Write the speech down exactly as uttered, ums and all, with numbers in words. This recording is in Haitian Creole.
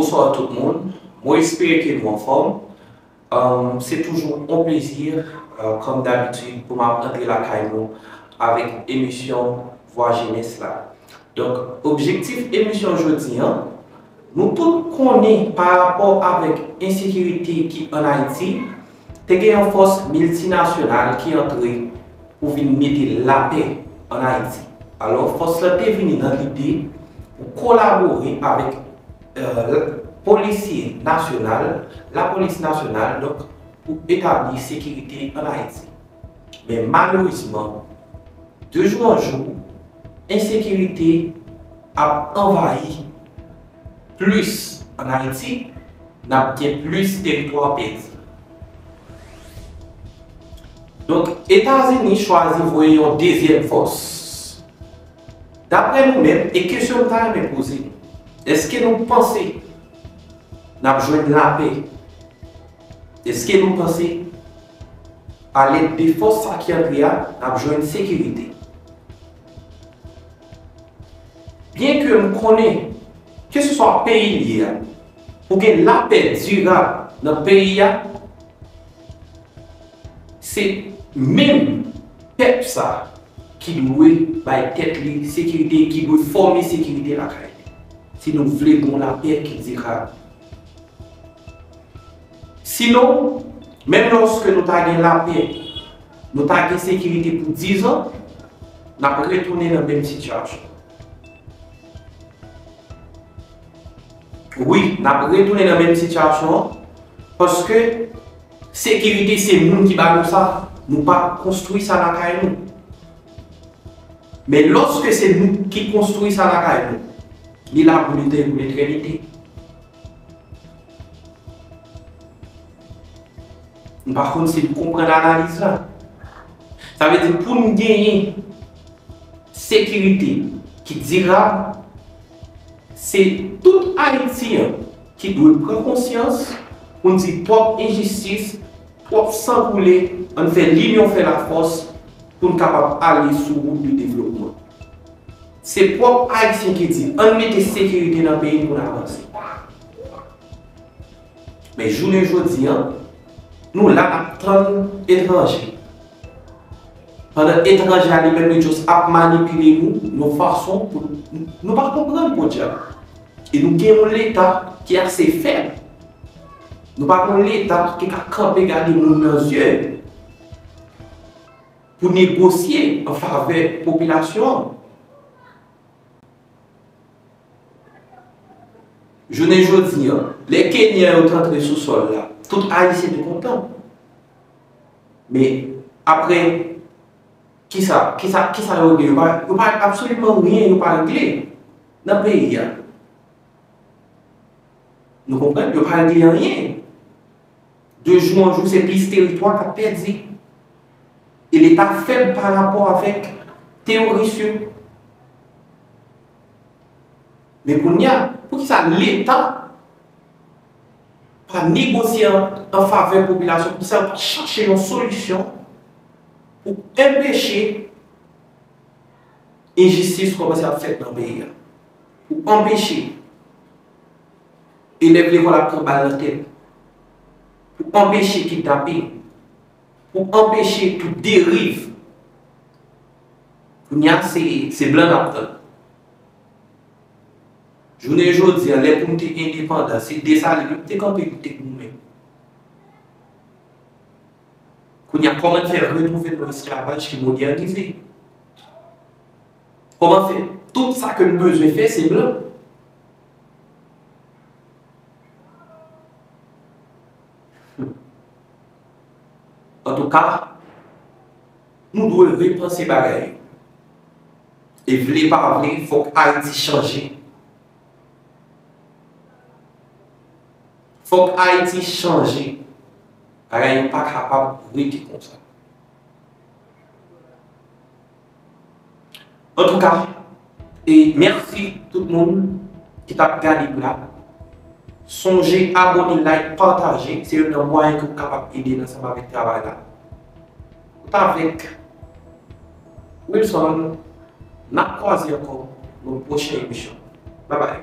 Bonswa tout moun. Mwen espere ke nou anfòm. Um, se toujou yon plezi, uh, kòm dabitid, pou m ap antre lakay nou avèk emisyon Vwa Jenès la. Donk, objektif emisyon jodi a, nou tout konnen pa rapò avèk ensekirite ki ann Ayiti, te gen yon fòs miltinasyonal ki antre pou vin mete lapè ann Ayiti. Alò, fòs la te vini nan lide pou kolabore avèk, euh, polisye nasyonal, lapolis nasyonal, donk, pou etabli sekirite ann Ayiti. Men malerezman, de jou an jou, ensekirite ap anvayi plis ann Ayiti, n ap gen plis teritwa pèdi. Donk, Etazini chwazi voye yon dezyèm fòs. Daprè nou menm, e kesyon m ta renmen poze nou, èske nou panse n ap jwenn lapè? Èske nou panse, alèd de fòs sa ki antre a, n ap jwenn sekirite? Byenke m konnen, keseswa peyi l ye a, pou gen lapè dirab nan peyi a, se menm pèp sa ki dwe bay tèt li sekirite, ki dwe fòme sekirite lakay li. Si nou vle gen yon lapè ki dirab. Sinon, menm lòske nou ta gen lapè, nou ta gen sekirite pou diz an, n ap retounen nan menm sitiyasyon. Wi, n ap retounen nan menm sitiyasyon an, paske sekirite se moun ki ba nou sa, nou pa konstwi sa lakay nou. Men lòske se nou ki konstwi sa lakay nou, li la pou lete pou letènite. M pa konn si n konprann analiz la. Sa vle di pou n genyen sekirite ki dirab, se tout Ayisyen ki dwe pran konsyans pou n di twòp enjistis, twòp san koule, ann fè linyon fè lafòs pou n kapab ale sou wout de devlopman. Se pwòp Ayisyen ki di, ann mete sekirite nan peyi n pou n avanse. Men jounen jodi a, nou la n ap tann etranje. Pandan etranje a li menm li just ap manipile nou, yon fason pou nou pa konprann podyab. E nou gen yon Leta ki ase fèb. Nou pa gen yon Leta ki ka kanpe gade moun nan zye pou negosye an favè popilasyon an. Jounen jodi a, lè Kenyan yo t antre sou sòl la, tout Ayisyen te kontan. Men, apre, kisa, kisa, kisa yo regle? Yo pa, yo pa absoliman anyen, yo pa regle nan peyi a. Nou konprann? Yo pa regle anyen. De jou an jou, se plis teritwa k ap pèdi. E Leta fèb pa rapò avèk teworis yo. Men kounye a, poukisa Leta pa negosye an, an favè popilasyon? Poukisa yo pa chache yon solisyon pou enpeche enjistis kòmanse ap fèt nan peyi a? Pou anpeche elèv lekòl ap pran bal nan tèt, pou anpeche kidnaping, pou anpeche tout deriv. Kounye a, se, se blan n ap tann. Jounen jodi a, lè pou m te endepandan, se Desalin m te kanpe, m te goumen. Kounye a, kòman n fè retwouve n nan esklavaj ki modènize? Kòman fè tout sa ke n bezwen fè, se blan? Antouka, nou dwe repanse bagay yo. E vle pa vle, fòk Ayiti chanje. Fòk Ayiti chanje. Bagay yo pa kapab rete konsa. Antouka, e mèsi tout moun ki t ap gade m la. Sonje abòne, like, pataje. Se youn nan mwayen ke w kapab ede n ansanm avèk travay la. Ou t avèk Wilson. N ap kwaze ankò nan yon pwochen emisyon. Babay.